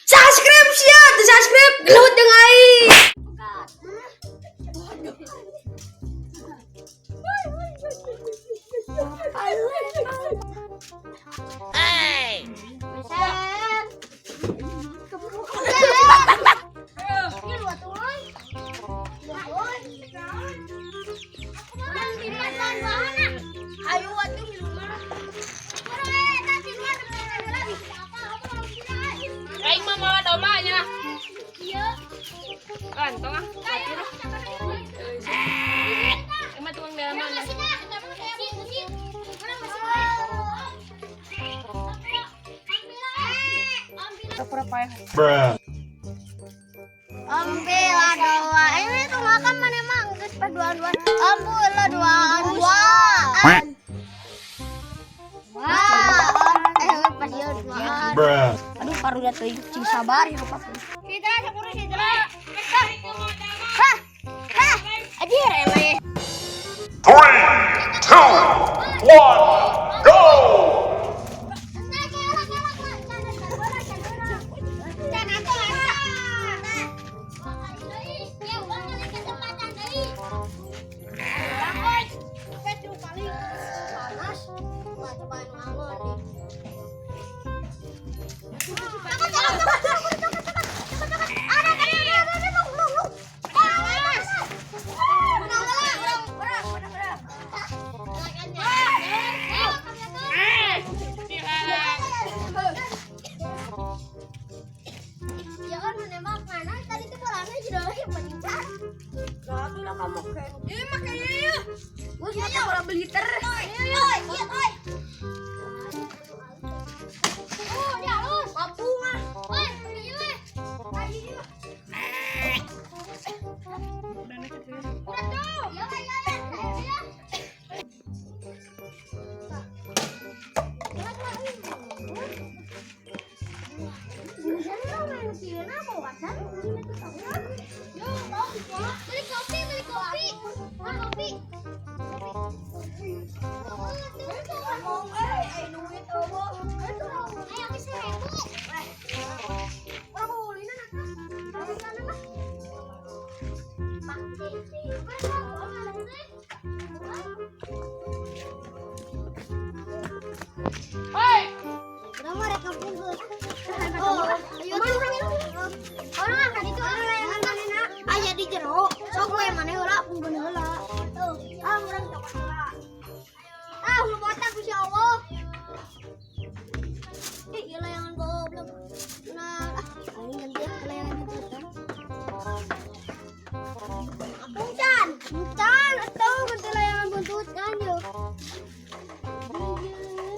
Subscribe sia, teu subscribe gelut jeung aing. Ayo atuh di rumah. Aing mah mawa domba nya. Kan, tong ah. Aing mah tukang dalam. Bruh. Ambil dua. Ini tuh makan mana emang geus dua-dua. Ambil dua dua. Wah, pas ieu dua. Bruh. Aduh, karunya teuing cing sabar ya Pak. Sidra, sepuluh sidra. Hah, hah, anjir eleh. 3, 2, 1, go! Ya kan menembak mana tadi tuh bolanya sudah lagi mencar. Lah kamu kayak. Eh, makanya ya. Gua suka bola beliter. Iya, iya, oi. Oh, dia halus. Mampu mah. Woi, iya weh. Tadi dia. Udah tuh. Iya, iya, iya, iya. Beli kopi, beli kopi, beli kopi. Ayo ke 1000. Hoi. Aya di jero, sok we maneh heula pungkeun heula. Tuh, ah urang cokot heula. Ah, lu botak ku si Allah. Eh, ieu layangan goblok. Nah, ah, aing ganti ah layangan itu. Puncan, puncan atuh ganti layangan buntutan yo.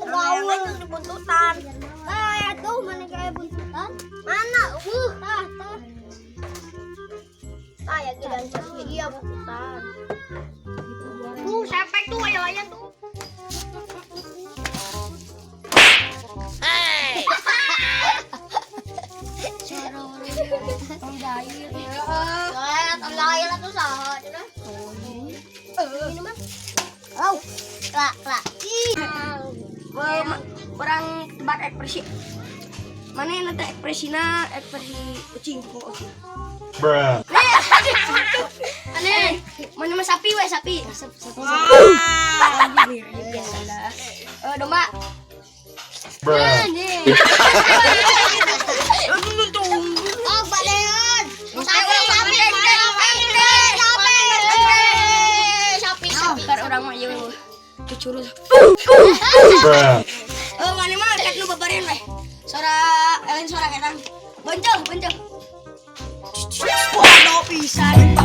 Layangan jeung dibuntutan. Ah, atuh mana kayak buntutan? Mana? Tah, tah. Ah, ya gila, iya buntutan. Tuh, sepek tuh aya layan tuh. Tong jahil. Ya, tong jahil atuh saha cenah. Minuman. Oh, klak klak. Orang tebak ekspresi. Mana yang nanti ekspresina ekspresi kucing kok kucing. Bruh. Aneh, mana mah sapi we sapi. Sapi. Biasa lah. Eh, domba. Bruh. Oh, Pak Leon. Sapi, sapi, sapi, sapi, sapi. Kan orang mah ieu cucurus. Bruh. Eh, mana mah ket nu babareun we. Suara lain suara ketang. Boncel, boncel. Waduh pisan.